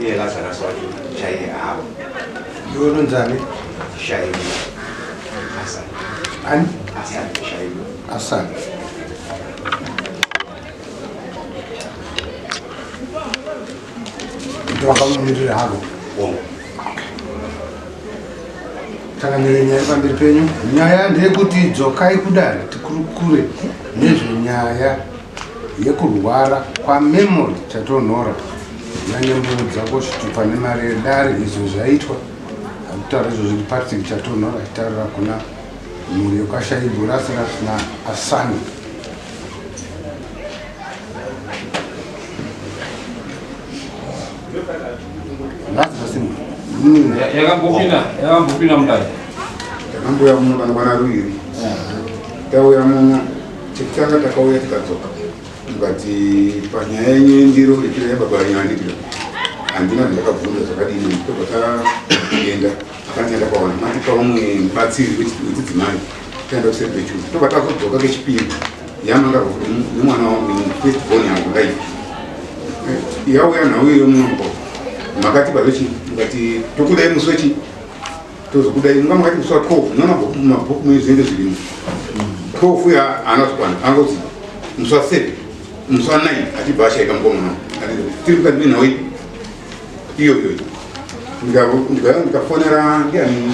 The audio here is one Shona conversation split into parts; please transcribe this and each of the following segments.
Iye Lazarus wacho chaiye avo. Iwe unonzani? Shaibu. Hassan. Ani? Hassan Shaibu. Hassan. Wakamumirira hako. Wongo. Changamire nyaya pamberi penyu. Nyaya ndeyekuti dzokai kudare tikurukure nezvenyaya yekurwara kwaMemory Chatonhora nanyamboudza kochitupa nemari yedare izvo zvaitwa akutaura izvozvo kuti Patrick Chatonhora achitaurira kuna mhuri yekwaShaibu Lazarus naAsani. Yakambopinda yakambopinda mudare. Takambouya muno kanokwana ruviri. Tauya muno chekutanga takauya tikadzoka mukati panyaya yenyu yendiro yekira yababa venyu andikira handina zvandakabvunza zvakadini tobva taenda akandienda kwaona matipa umwe mubatsiri wechidzimai taenda kuseri kwechuru tobva tazodzoka kechipiri yamanga nemwana wangu first born yangu ngaipi yauya nhau iyoyo munombo makatipa zvechi mukati tokudai musi wechi tozokudai munga makati musi wa 12 munoona mabhuku menyu zvinenge zvirimo 12 ya haana kuzokwana angoti musi wa 7 musi wa 9 achibva ashaika mukomana tiri mukati menhau iyi iyoyo ndikafonera ndiani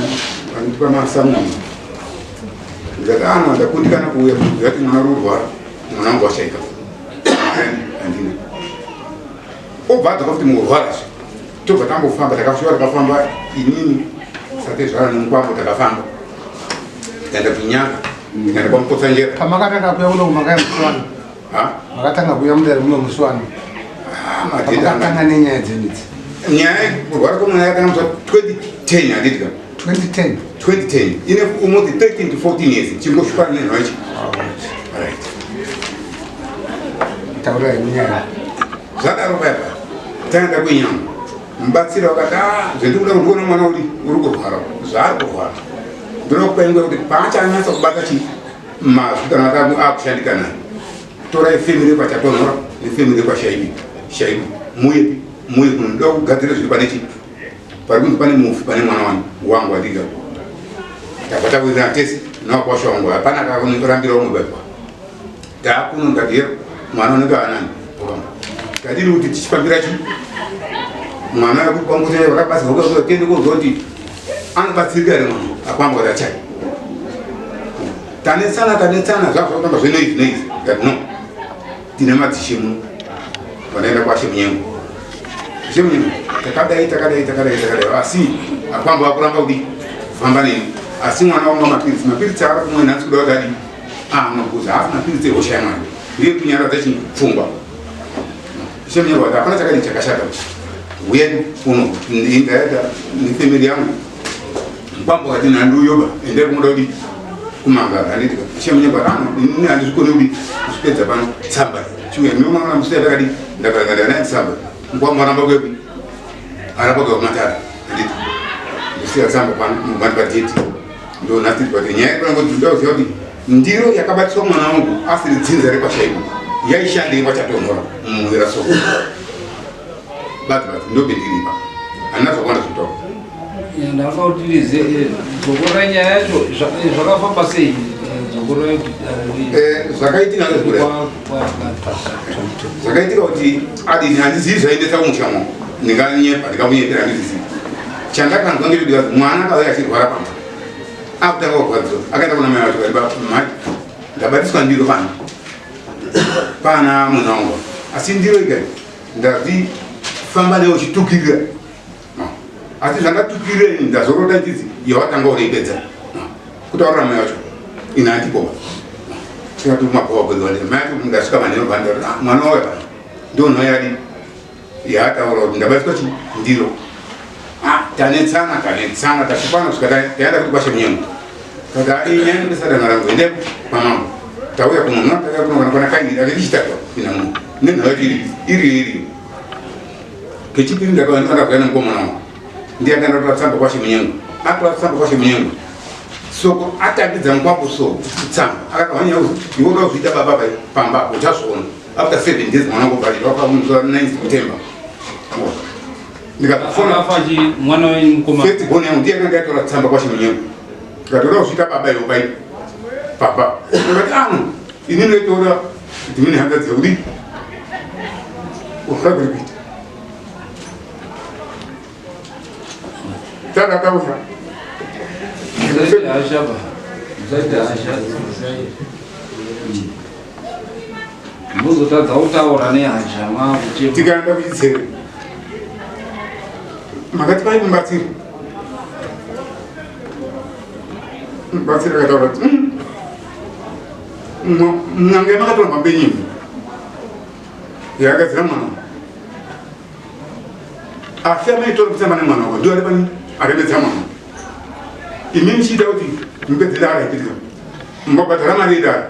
anotipa masamoni ndikati ano ah, ndakundikana kuuya ndikati mwana uri kurwara mwana wangu washaika handina obva adzoka futi murwarazve tobva tambofamba takasvika takafamba inini satezvara nemukwambo takafamba tikaenda kunyanga tikaenda kwamukotsanjera pamakatanga kuya kuno makaya muswano makatanga kuya mudare muno muswano makatanga nenyaya dzenyu idzi nyaya yekurwara kwemwana yakatanga musi wa 2010 handiti ka 2010 2010 ine almost 13 to 14 years chingoshupa nenhau ichi right taurai nyaya Zvadaro paya paya taenda kwenyama mubatsiri wakati ah, zvendikuda kuti ndione mwana uri uri kurwara zvaari kurwara ndoda kupa nguva yekuti paachanyatsa kubata chi mazwi kana kuti akushandika naye torai femiri kwachatonhora nefemiri kwashaibi shaibi muye muye kuno ndoda kugadzira zviri pane chi pari kunzi pane mufi pane mwana wani wangu adiga tabva tawirirana tese newakwasha wangu hapana akarambira umwe baba Takuno ndikati yero mwana unenge anani tadini kuti tichifambira chi mwana wekwangu vakabatsirwa kuya tiende kozwa kuti anobatsirika here mwana akwamba kuti achai tanetsana tanetsana zvakutamba zvenoizi noizi ndikati no tine madzishe muno vanoenda kwashe munyengo ishe munyengo takadai takadai takadai takadai asi akwamba vakuramba kudii kufamba neni asi mwana wangu mapiritsi mapiritsi aari kumwe nhasi kuda kuti adii Anokuza hafu mapiritsi ehosha yamwana ndiye kunyaradza pfungwa. Shemenyerwa kuti hapana chakadii chakashata uye kuno ndaenda nefamily yangu mukwambo kati nhandiuyoba endai kumuda kudi kumangara handiti shemenyerwa ano ini handizvikoni kudi kuzvipedza pano tsamba chiuya ndinomaona musi yandakadi ndakaranga ndanaye tsamba mukwambo aramba kuyepi aramba kuya kumatara handiti ndosiya tsamba pano mubandi padheti ndonhasi but nyaya yekuona kuti ndoda kuziva kuti ndiro yakabatiswa mwana wangu asiri dzinza rekwashaibu yaishandei kwachatonhora mumuvira soko bati bati ndobendiripa handina zvakawanda zvekutaura ndafaa kuti ndizive eh, dzokorora nyaya yacho eh, zvakafamba sei eh, dzokorora zvakaitika zvakaitika kuti adini handizivi zvaendesa kumusha mo ndinganyepa ndingamunyepera handizivi Chandakanzwa ngechekuti mwana akauya achirwara pamba akutanga kurwadziwa akaenda kuna mai vacho vati mai ndabatiswa ndiro pano pana mwana wangu asi ndiro ikai ndazvifamba nayo uchitukirira asi zvandatukirira ini ndazorota ndizi yawatanga unoipedza kutaurira mai vacho ini handikoba tikati mabhowa bwedwa mai acho ndasvika manhero pano ah, mwana wauya pano ndonhoyadi yaataura kuti ndabatiswa chi ndiro ah, tanetsana tanetsana tasvipana kusvika taenda kuti kwashe munyengo kati ah, inyaya ndisadana rangu ende pamambo tauya kuno muna tauya kuno kana kwana kaini ake tichitatu kupinda muno nenhau yacho iri iriyo iriyo kechipiri ndakauya nemukomana wangu ndiye akaenda kutora tsamba kwashe munyengo atora tsamba kwashe munyengo soko atambidza mukwambo so tsamba akati iwe uda kuzviita baba pamba uchazviona after 7 days mwana wangu bvarirwa kwamuzuva 9 September. Ndikafona Akafa chi mwana wenyu mukoma. First born yangu ndiye akanga yatora tsamba kwaChimunyengo. Ndikatoda kuzviita baba iwo pai papa. Ndikati anu ini ndoitora kuti mine hanzvadzi yekuti urikuda kuri kuita. Takataura. Musaite hasha ba. Musaite hasha. Muzotadza kutaura nehasha makuchema. Tikaenda kuchitsere. Makati pai mubatsiri. Mubatsiri akataura kuti n'anga yamakatora pambenyu yakagadzira mwana asi amaitora kutamba nemwana wako ndiyo aripani aremedza mwana imi muchiita kuti mupedze dara ipitika mukabhadhara mari yedara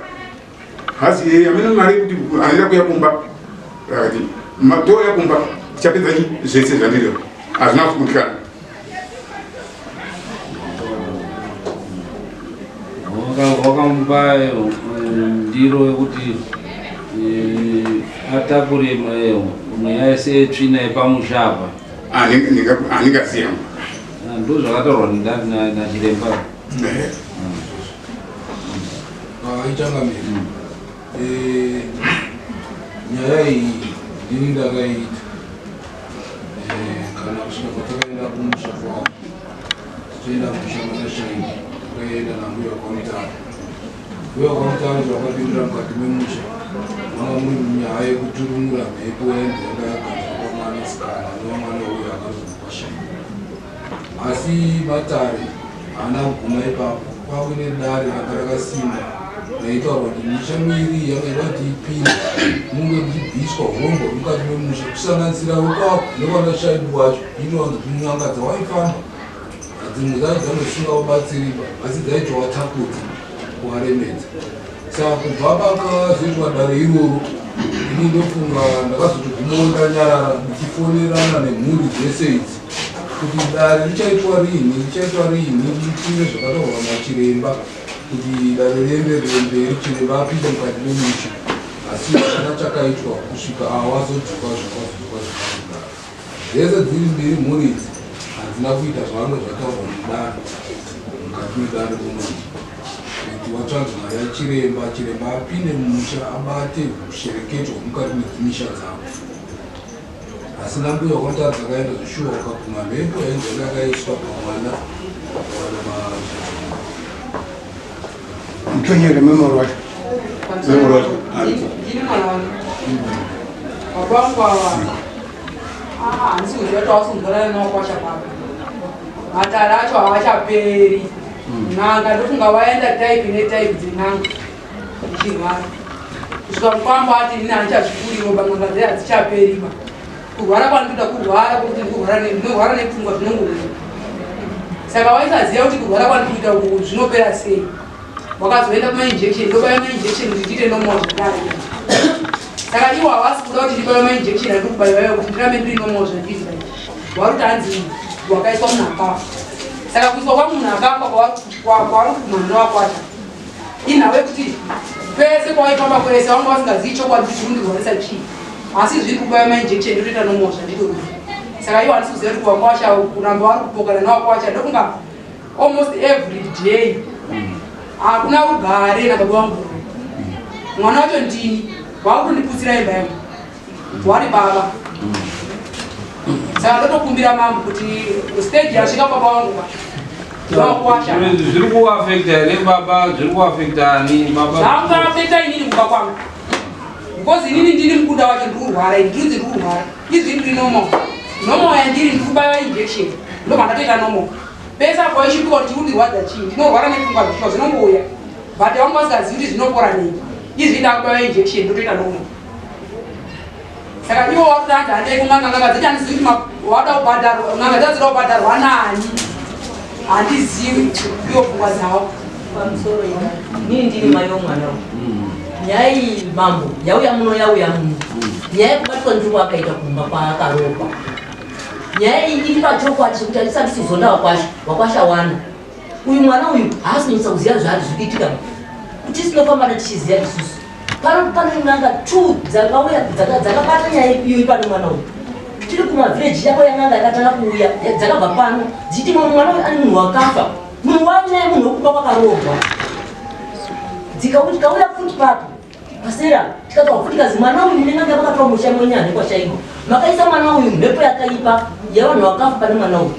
hasi yeye amene mari yekuti anoita kuya kumba akati touya kumba tichapedza chi zvese zvandiri hazvina kukundikana Wakamupa ndiro yekuti atakure mweya yese yetsvina yepamusha apa. Handingaziva. Ndozvakataurwa nachiremba. Changamire, nyaya iyi ndini ndakaiita kana kusvika kwatakaenda kumusha kwavo tichienda kumusha kwaTashaini takaenda nambuya kwaMutare. Mbuya kwaMutare zvakapindira mukati memusha manga muri munyaya yekuturumura mhepo yainzi yanga yagadzwa pamwanasikana anova mwana uyo akazonzi kwaShaini. Asi matare haana kuguma ipapo, kwakuine dare ranga rakasimba raitaurwa kuti misha miviri yanga ida kuti ipinde munge muchibviswa urombo huri mukati memusha kusanganisira wekwako nekwanashaibu wacho inowanza kuti n'anga dzawaifamba dzimwe dzacho dzange dzisingakubatsiriba asi dzaitovatakudza kuvaremedza. Saka kubva pakazoitwa dare iroro ini ndofunga ndakazotigumawo ndanyarara ndichifonerana nemhuri dzese idzi kuti dare richaitwa rini, richaitwa rini, ripinde zvakataurwa nachiremba kuti dare rienderere mberi, chiremba apinde mukati memusha, asi hapana chakaitwa kusvika awazodzoka zvakazodzoka zvakazodaro. Dzese dziri mbiri mhuri idzi hadzina kuita zvavange zvataurwa mudare mukati medare muno kuti watsvage mari yachiremba, chiremba apinde mumusha abate hushereketo hwemukati medzimisha dzavo. Asi nambuya kwamutara dzakaenda zveshuwa ukaguma mhepo yainzi yanga yakaiswa pamwana wana machatunga. Mtonyere memory wacho. Memory wacho aripo. Ndini mwana wangu. Baba vangu ava. Ah, handisi kuziva kuti havasi nemakwasha baba. Matare acho haachaperi. N'anga ndofunga vaenda type netype dzen'anga. Ndichirwara. Kusvika mukwambo ati ini handichazvikuriwo ba n'anga dzeya hadzichaperi ba. Kurwara kwandinoita kurwara kwekuti ndikurwara ndinorwara nepfungwa zvinongouya. Saka waisaziva kuti kurwara kwandikuita uku zvinopera sei. Wakazoenda kumainjection, ndobaya mainjection kuti ndiite normal zvakare. Saka iwo havasi kuda kuti ndibaya mainjection andiri kubaiwa iwo kuti ndirambe ndiri normal zvandiri kudai. Wari kuti hanzi wakaiswa munhu akafa. Saka kuiswa kwamunhu akafa kwavari kuti munhu wakwasha. Inhau yekuti pese pawaifamba kwese vanga vasingazivi chokwadi kuti chikundirwarisa chii. Asi zviri kubaya mainjection ndotoita normal zvandiri kuita. Saka iwo handisi kuziva kuti wakwasha kuramba vari kupokana nawakwasha ndokunga almost every day hakuna rugare nababa vangu. Mwana wacho ndini vakutondiputsira imba yangu wari baba. Saka ndotokumbira mambo kuti stage yasvika baba vangu vakwasha. Zviri kuafekta here baba? Zviri kuafekta ani baba? Zvangaafekta inini kumba kwangu because inini ndini mukunda wacho ndiri kurwara, ini ndinonzi ndiri kurwara. Izvi ndiri normal. Normal yandiri ndiri kubaiwa injection ndobva ndatoita normal. Pese apo waishupika kuti chikundirwadza chii, ndinorwara nepfungwa zvishuwa zvinongouya but vangu vasingazivi kuti zvinopora nei. Izvi ndakubaiwa injection ndotoita normal. Saka ivo wakuti hanzi handei kun'anga, n'anga dzacho handizivi kuti wada kubhadharwa, n'anga dzacho dzinoda kubhadharwa nani, handizivi ivo pfungwa dzavo. Pamusoro inini ndiri mai womwana uyu. Nyaya iyi mambo yauya muno, yauya muno nyaya yekubatwa ndiko akaita kumba kwaakarohwa. Nyaya iyi iri pachokwadi chekuti handisati tizonda wakwasha, wakwasha wana uyu mwana uyu haasi kunyatsa kuziva zvaari zviri kuitika kuti tinofamba tichiziva isusu. Pano pane n'anga 2 dzakauya dzakabata nyaya iyoyi pane mwana uyu. Tiri kumavhireji yako yan'anga yakatanga kuuya dzakabva pano dzichiti mumwe mwana uyu ane munhu wakafa. Munhu wainaye munhu wekuba kwakaroorwa. Dzikauya futi papo. Pasera tikataura futi kazi mwana uyu mune n'anga makatora musha mwenyane kwashaiko. Makaisa mwana uyu mhepo yakaipa yevanhu vakafa pane mwana uyu.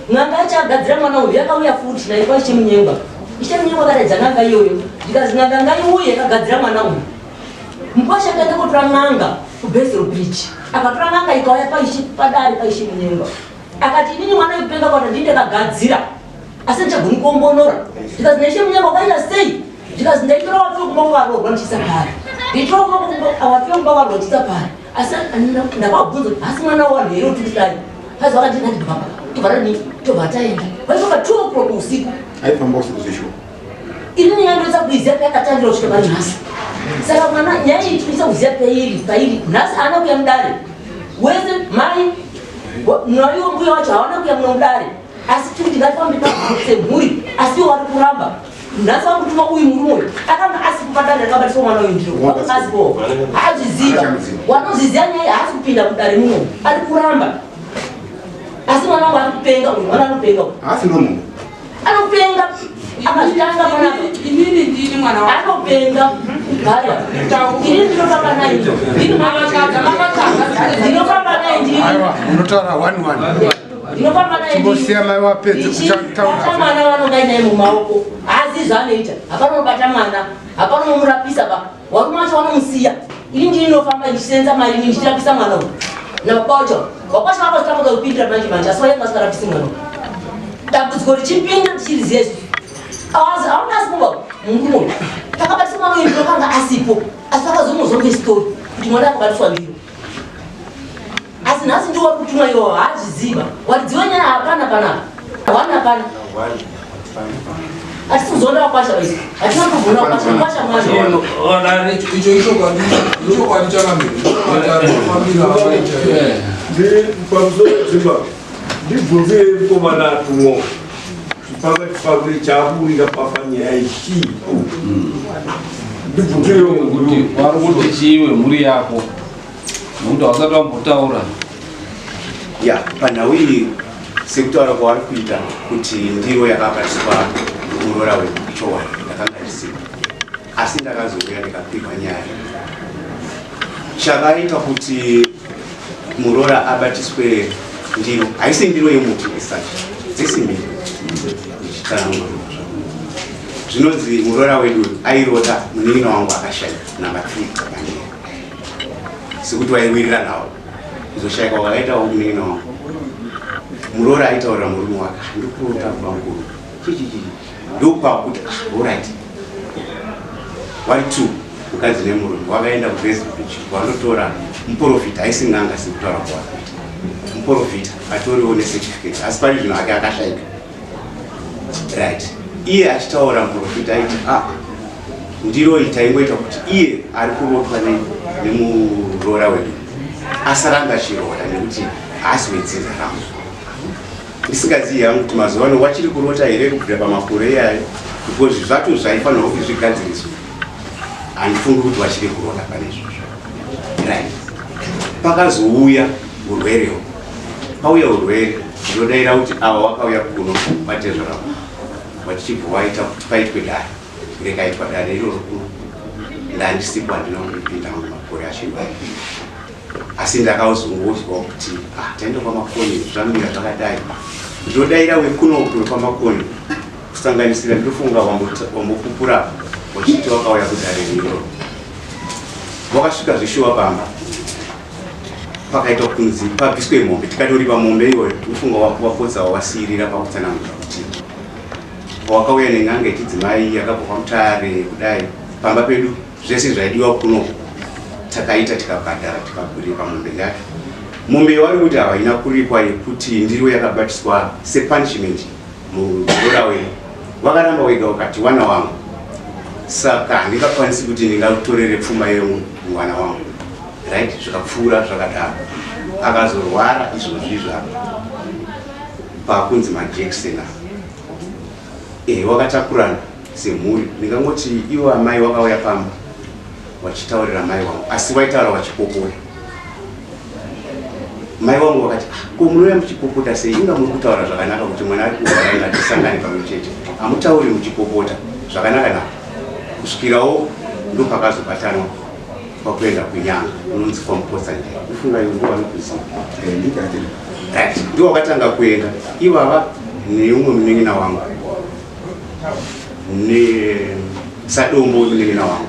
N'anga yacho agadzira mwana uyu yakauya futi naye kwaIshe Munyengwa. Ishe Munyengwa akadaidza n'anga iyoyo zvikazi n'anga ngaiuye yakagadzira mwana uyu. Mukwasha akaenda kotora n'anga kuBethel Bridge. Akatora n'anga ikauya paIshe padare paIshe Munyengwa. Akati inini mwana uyu kupenga kwata ndini ndakagadzira asi ndichagoni kuombonora. Zvikazi naIshe Munyengwa wakaita sei? Zvikazi ndaitora wapiwe kumba kwaroorwa ndichiisa pari. Ndaitora wapiwe kumba kwaroorwa ndichiisa pari. Asi ndakavabvunza kuti asi mwana wavanhu here kuti kudai. Kazi vakati ndati baba tobva tadini tobva taenda. Vaifamba 2 o'clock usiku. Aifamba usiku zveshuwa. Ini nyaya ndoita kuiziva payakatangira kusvika pari nhasi. Saka mwana nyaya iyi tinoisa kuziva pairi pairi nhasi haana kuya mudare. Wese mai naiwo mbuya wacho hawana kuya muno mudare. Asi tiri kuti ngatifambe semhuri asi iwo vari kuramba. Nhasi vakutuma uyu murume uyu akanga asi kupadare rakabatiswa mwana uyu ndiro akanga asipo haazviziva wanozviziva nyaya haasi kupinda kudare muno ari kuramba asi mwana wangu ari kupenga uyu mwana anopenga uyu haasi nomunhu anopenga akazvitanga panapa inini ndini mwana wangu anopenga gaya ini ndinofamba naye ndini ndinofamba naye ndini Aiwa, unotaura one one. ndinofamba naye Chimbosiya mai wapedze kuchataura. mwana vanonga inaye mumaoko haazivi zvaanoita hapana unobata mwana hapana unomurapisa ba warume wacho wanomusiya ini ndini ndinofamba ndichisenza mari ini ndichirapisa mwana uyu nababa wacho wakwasha vakazotanga kupindira manje manje asi vainge vasingarapisi mwana uyu dambudziko richipinda tichiriziva isusu auna asipo murume uyu takabatisa mwana uyu ndinokanga asipo asi akazomuzwa ngestori kuti mwana akabatiswa ndiro asi nhasi ndiwo wari kutumwa iwo haazviziva waridziwa nyaya hapana panapa hapana hapana hatisi kuzoona wakwasha vaisi hatina kuvhuna wakwasha wakwasha mwana Icho ichokwadi ichokwadi chakamira. Fambira Ndi pamusoro dzimba ndibvunzire mukomana atumwo pakati pake chaaburira pafanyaya ichii ndibvunzirewo kuti wari kuti chiiwe mhuri yako nokuti hausati wambotaura ya panhau iyi sekutaura kwavari kuita kuti ndiro yakabatiswa muroora wechokwadi ndakanga ndisipo asi ndakazouya ndikapihwa nyaya chakaita kuti muroora abatiswe ndiro haisi ndiro yemuti esachi dzisimbi ndichitsanangura zvinonzi muroora wedu airota munin'ina wangu akashaya namba 3 panyaya sekuti waiwirira nawo kuzoshaikwa kwakaitawo munin'ina wangu muroora aitaurira murume wake handikurota bamukuru chichichichi ndokwakuti ah, alright wari two mukadzi nemurume wakaenda kuBeitbridge wanotora muprofita haisi n'anga sekutaura kwawakaita muprofita atoriwo necertificate asi pari zvino ake akashaika right iye achitaura muprofita aiti ah ndiro iyi taingoita kuti iye ari kurotwa nemuroora wedu asaranga achirota nekuti haasi wedzinza rangu ndisingazivi hangu kuti mazuva ano wachiri kurota here kubvira pamakore iyayo because zvacho zvaifanirwa kuti zvigadziriswe handifungi kuti wachiri kurota pane izvozvo right pakazouya urwerewo pauya urwere ndinodaira kuti ava wakauya kuno vatezvara vachichibva waita kuti paitwe dare rikaitwa dare iroro kuno ndandisipo handina kuripinda hangu makore achirwere asi ndakazongonzwa kuti ah, taenda kwamakoni zvamira zvakadai ndinodaira wekuno kuno kwamakoni kusanganisira ndinofunga wambopupura wachiti wakauya kudare iroro wakasvika zveshuwa pamba pakaita kunzi pabviswe mombe tikatoripa mombe iyoyo ndinofunga wapotsa wawasiyirira pakutsanangura kuti wakauya nen'anga yechidzimai yakabva kwamutare kudai pamba pedu zvese zvaidiwa kuno takaita tikabhadhara tikaburipa mombe yacho mombe yavari kuti haina kuripwa yekuti ndiro yakabatiswa sepunishment muroora wedu wakaramba wega ukati wana wangu saka handingakwanisi kuti ndingatorere pfuma yemwana wangu right zvikapfuura zvakadaro akazorwara izvozvi izvako pakunzi majekiseni e wakatakurana semhuri ndingangoti ivo amai wakauya pamba wachitaurira mai wangu asi waitaura wachipopora. Mai vangu vakati, ah, ko munouya muchipopota sei? Inga muri kutaura zvakanaka kuti mwana ari kurwara, ngatisangane pamwe chete. Hamutauri muchipopota zvakanaka naka. Kusvikirawo ndopakazobatanwa kwakuenda kunyanga unonzi kwaMukotsanjera. Ufunga iwe ndiwo vanokuziva. Right, ndiwo wakatanga kuenda ivava neumwe munin'ina wangu nesadombo wemunin'ina wangu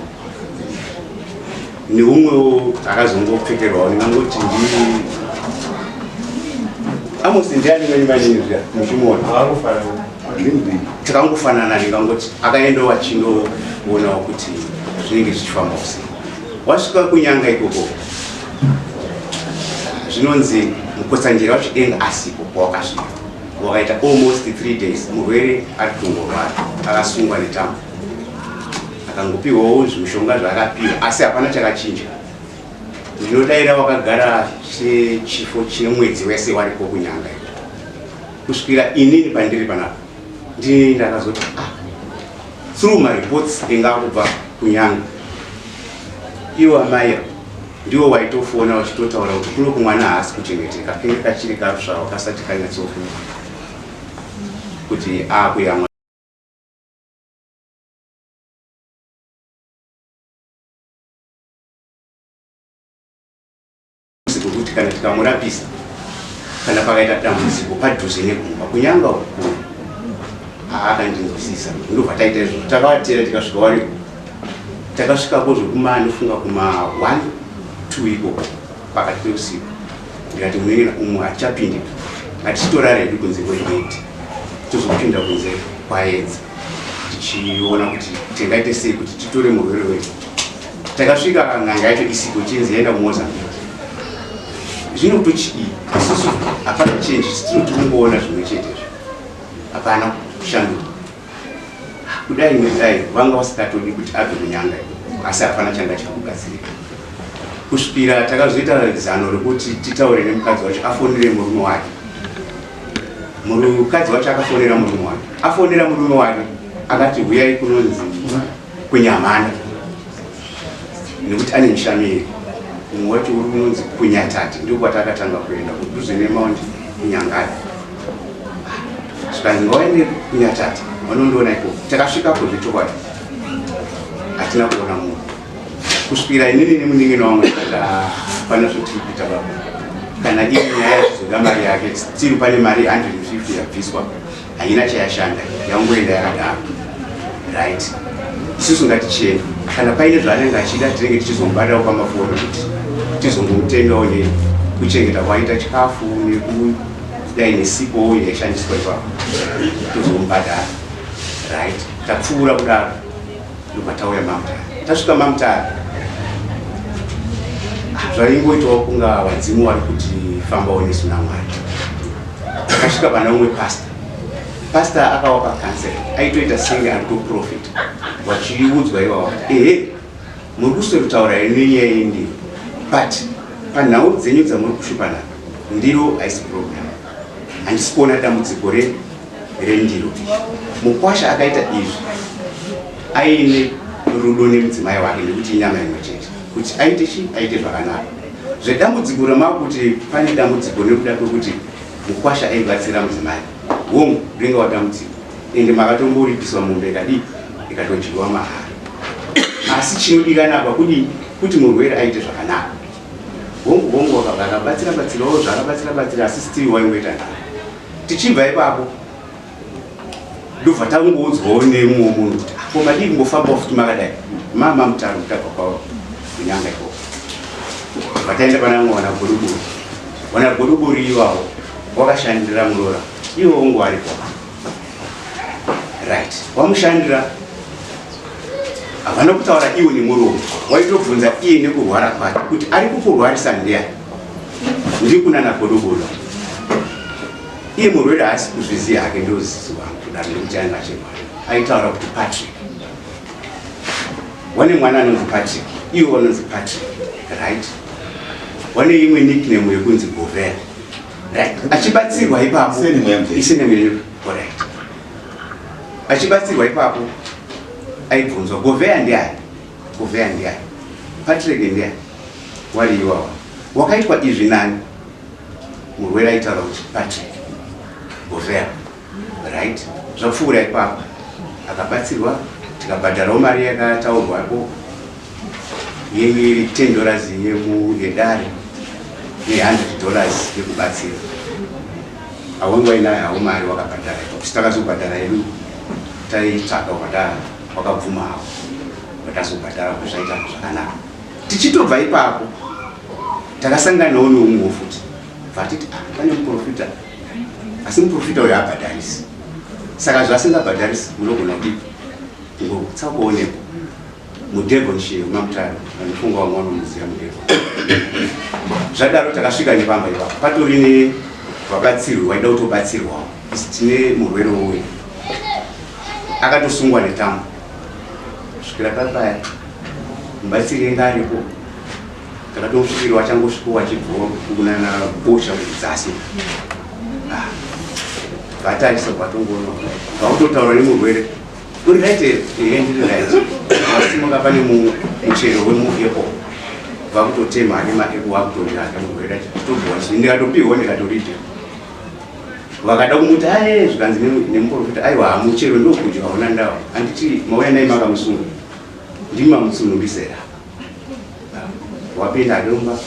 neumwewo akazongopfekerwawo ndingangoti ndi Amos ndiani wenyu mainini zviya muchimuona takangofanana ndingangoti akaendawo achindoonawo kuti zvinenge zvichifambawo sei wasvika kunyanga ikoko zvinonzi mukotsanjera wacho enga asipo pawakasvika wakaita almost 3 days murwere ari kutongorwara akasungwa netambo akangopiwawo zvimushonga zvaakapiwa asi hapana chakachinja ndinodaira wakagara chechifo chemwedzi wese wariko kunyanga iko kusvikira inini pandiri panapa ndini ndakazoti ah, through mareports enga akubva kunyanga iwo amai ndiwo waitofona wachitotaura kuti kuno kumwana haasi kuchengeteka kenge kachiri karusvava kasati kanyatsofu kuti akuyamwa Kuti kana tikamurapisa kana pakaita dambudziko padhuze nekumba kunyanga ukuru aakandinzwisisa ndobva taita izvozvo takavatera tikasvika wariko takasvikako zvekuma anofunga kuma 1 2 ikoko pakati peusiku ndikati munin'ina umwe hatichapindi ngatichitorara hedu kunze kwegate tozopinda kunze kwaedza tichiona kuti tingaite sei kuti titore murwere wedu Takasvika n'anga yacho isiko chinzi yaenda kuMozambique. Zvino kutochidii? Isusu hapana change, tiri tikungoona zvimwe chete izvo. Hapana kushanduka. Kudai nekudai vanga vasingatodi kuti abve kunyanga ikoko, asi hapana changa chiri kubatsirika. Kusvikira takazoita zano rekuti titaure nemukadzi wacho afonere murume wake. Mukadzi wacho akafonera murume wake. Afonera murume wake akati huyai kunonzi kunyamhanda nekuti ane misha miiri umwe wacho uri unonzi kunyatate ndiko kwatakatanga kuenda kudhuze nemaundi kunyangari zvikanzi ngawaende kunyatate vanondiona ikoko takasvikapo zvechokwadi hatina kuona munhu kusvikira inini nemunin'ina wangu ndikati ah, hapana zvotiri kuita baba kana iri nyaya yachizoda mari yake still pane mari 150 yabviswa haina chayashanda yangoenda yakadaro right isusu ngatichienda kana paine zvaanenge achida tinenge tichizomubatawo pamafoni kuti tizongomutengawo nekuchengeta kwaita chikafu nekudai nesipo yaishandiswa ipapo tozomubhadhara right tapfuura kudaro ndobva tauya mamutare tasvika mamutare zvaingoitawo kunga vadzimu vari kuti fambawo nesu namwari takasvika pana umwe pastor pastor akawapa counsel aitoita senge ari kuprofita vachiudzwa ivava ehe muri kuswero taura nenyaya yendiro but panhau dzenyu dzamuri kushupana ndiro haisi problem handisi kuona dambudziko rendiro mukwasha akaita izvi aine rudo nemudzimai wake nekuti inyama imwe chete kuti aite chi aite zvakanaka zvedambudziko ramakuti pane dambudziko nekuda kwekuti mukwasha aibatsira mudzimai hongu ringa wadambudziko ende makatomboripiswa mombe ikadii ikatodyiwa mahara asi chinodikana apa kudii kuti murwere aite zvakanaka hongu hongu akabatsira batsirawo zvaakabatsira batsira asi still waingoita nharo tichibva ipapo ndobva tangoudzwawo nemumwe munhu kuti ah, ko madii kumbofambawo futi makadai mama mutaro kutabva kwavo kunyanga ikoko vataenda pana mumwe wana godobori wana godobori iwawo wakashandira muroora iwo ungu aripo right wamushandira havana kutaura iwo nemuromo waitobvunza iye nekurwara kwake kuti ari kukurwarisa ndiyani ndiri kunana godobori iye murwere haasi kuzviziva hake ndozizi wangu kudaro nekuti ainge achirwara aitaura kuti Patrick wane mwana anonzi Patrick iwo wanonzi Patrick right wane imwe nickname yekunzi Govera right achibatsirwa ipapo isenemu right achibatsirwa ipapo aibvunzwa Govera ndiani Govera ndiani Patrick ndiani wari iwawa wakaitwa izvi nani? Murwere aitaura kuti Patrick Govea. Right, zvapfuura ipapo akabatsirwa tikabhadharawo mari yakataurwako ye 10 dollars yedare ne 100 dollars yekubatsira. Awangu wainayo hawo mari wakabhadhara ipapo. Takazobhadhara yedu taitsvaga wakabvuma hawo vakazobhadhara kuti zvaita zvakanaka. Tichitobva ipapo takasanganawo neumwewo futi vatiti ah, pane muprofita asi muprofita uyo haabhadharisi saka zvaasingabhadharisi munogona kudii kungotsakuonekwa muDevonshire maMutare vanofunga vamwe vanomuziva muDevon. Zvadaro takasvika nepamba ipapo patori nevabatsirwi waida kutobatsirwawo isi tine murwere uyu akatosungwa netambo kusvikira papaya mubatsiri enge aripo takatomusvikira wachangosvika wachibva kunana bosha kudzasi ah, vatarisa kwatongoona vakutotaura nemurwere Uri right here? Ehe ndiri right. Wasimuka pane muchero wemuapple. Vakutotema ane maapple vakutodya murwere achitobva chii ndikatopihwa ndikatoridya. Vakada kumuti aye zvikanzi nemuprofita aiwa hamuchero ndokudya hauna ndawa. Handiti mauya naye makamusunga. Ndimi mamutsunungisa here apa. Wapinda adomba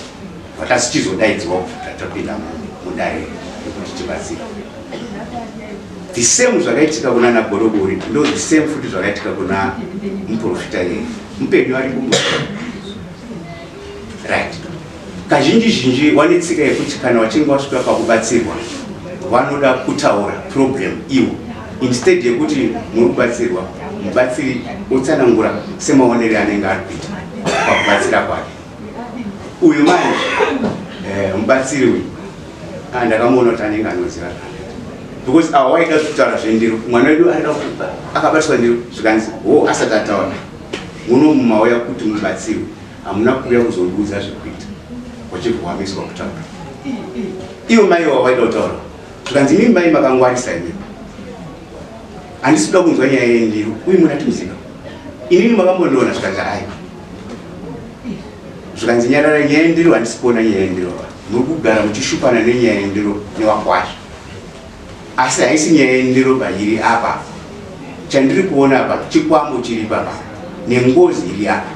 watasichizodaidzwa tatopinda mudare rekuti tibatsire. The same zvakaitika kuna naGorobori ndo the same futi zvakaitika kuna muprofita iyeye mupenyu ari kumba right. Kazhinji zhinji wane tsika yekuti kana wachinge wasvika pakubatsirwa vanoda kutaura problem iwo instead yekuti muri kubatsirwa mubatsiri otsanangura semaonere anenge ari kuita pakubatsira kwake. Uyu manje eh, mubatsiri uyu ah, ndakamuona kuti anenge anoziva zvaanoita because awa waida kutaura zvendiro mwana wedu aida akabatiswa ndiro zvikanzi ho asati ataura muno mumauya kuti mubatsirwe hamuna kuuya kuzondiudza zvekuita wachibva wamiswa kutaura ivo mai wa waida kutaura zvikanzi imimi mai makangwarisa imimi handisi kuda kunzwa nyaya yendiro uyu munhu atimuziva inini makambondiona zvikanzi aiwa Zvikanzi nyarara nyaya yendiro handisi kuona nyaya yendiro apa. Muri kugara muchishupana nenyaya yendiro newakwasha. Asi haisi nyaya yendiro ba iri apa. Chandiri kuona apa chikwambo chiri papa nengozi iri apa.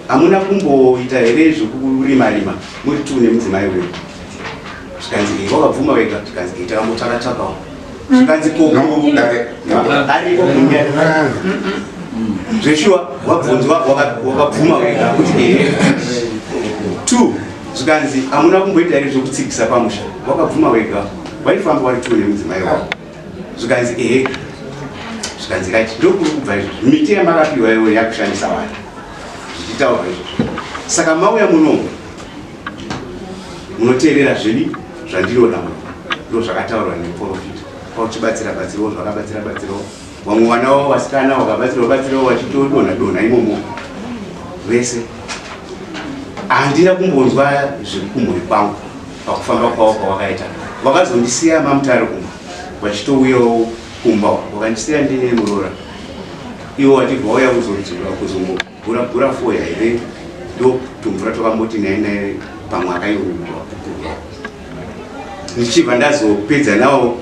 Hamuna kumboita here zvekurima rima muri tu nemudzimai wenyu? Zvikanzi eh, wakabvuma wega zvikanzi eh, takambotsvaka tsvakawo. Zvikanzi ko ariko kunyaya. Zveshuwa wabvunzwa wakabvuma wega kuti ehe. Two, zvikanzi hamuna kumboita here zvekutsigisa pamusha wakabvuma wega waifamba wari two nemudzimai wako zvikanzi ehe zvikanzi right ndokuri kubva izvozvo miti yamakapiwa iwe yakushandisa vanhu zvichitaurwa izvozvo saka mauya munomu munoteerera zvedi zvandinoda muno ndo zvakataurwa nemuprofita kwakuchibatsira batsirawo zvakabatsira batsirawo vamwe vana vavo vasikana vakabatsirwa batsirawo vachitodonha donha imomo vese handina kumbonzwa zvirikumhuri kwangu pakufamba kwavo kwavakaita vakazondisiya mamutare kumba vachitouyawo kumba vakandisiya ndine muroora ivo vachibva vauya kuzodzura kuzongogura gura foya here ndo tumvura twakamboti naye naye pamwe akaiuapupurwa ndichibva ndazopedza nawo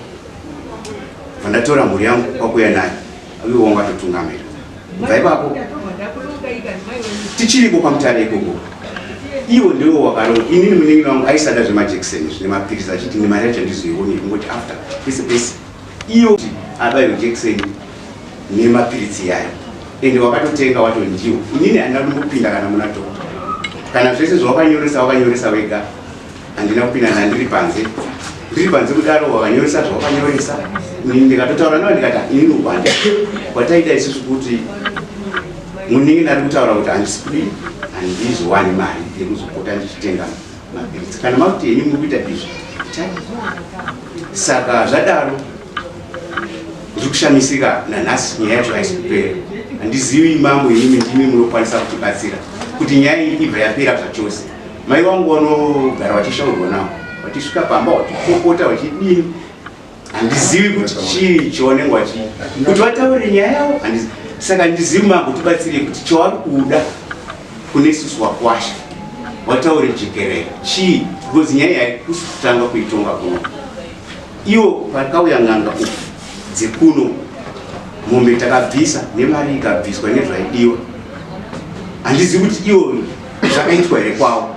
bva ndatora mhuri yangu kwakuya nayo ivo wangu atotungamira kubva ipapo tichiriko kwamutare ikoko iwo ndiwo wakaro inini munin'ina wangu aisada zvemajekiseni zvine mapirisi achiti nemari yacho handizoioni kungoti after pese pese iyo abayo jekiseni nemapiritsi yayo ende wakatotenga wato ndiwo inini handina kumbopinda kana muna dokta kana zvese zvawakanyoresa wakanyoresa wega handina kupinda ndandiri panze ndiri panze kudaro wakanyoresa zvawakanyoresa ndikatotaura nawo ndikati inini ukwanda kwataita isusu kuti munin'ina ari kutaura kuti handisi kudii handizowani mari yekuzopota ndichitenga mapiritsi kana makuti henyu muri kuita izvi itai saka zvadaro ndiri kushamisika nanhasi nyaya yacho haisi kupera handizivi mambo imimi ndimi munokwanisa kutibatsira kuti nyaya iyi ibva yapera zvachose Mai vangu vanogara vachishaurwa navo vachisvika pamba vachipopota vachidini handizivi kuti chii chavanenge vachi kuti vataure nyaya yavo saka handizivi mambo tibatsirei kuti chavari kuda kune isusu wakwasha Wataure jekerere chii because nyaya iyi haikusi kutanga kuitonga kuno. Iwo pakauya n'anga uku dzekuno mombe takabvisa nemari ikabviswa nezvaidiwa. Handizivi kuti iwo zvakaitwa here kwavo.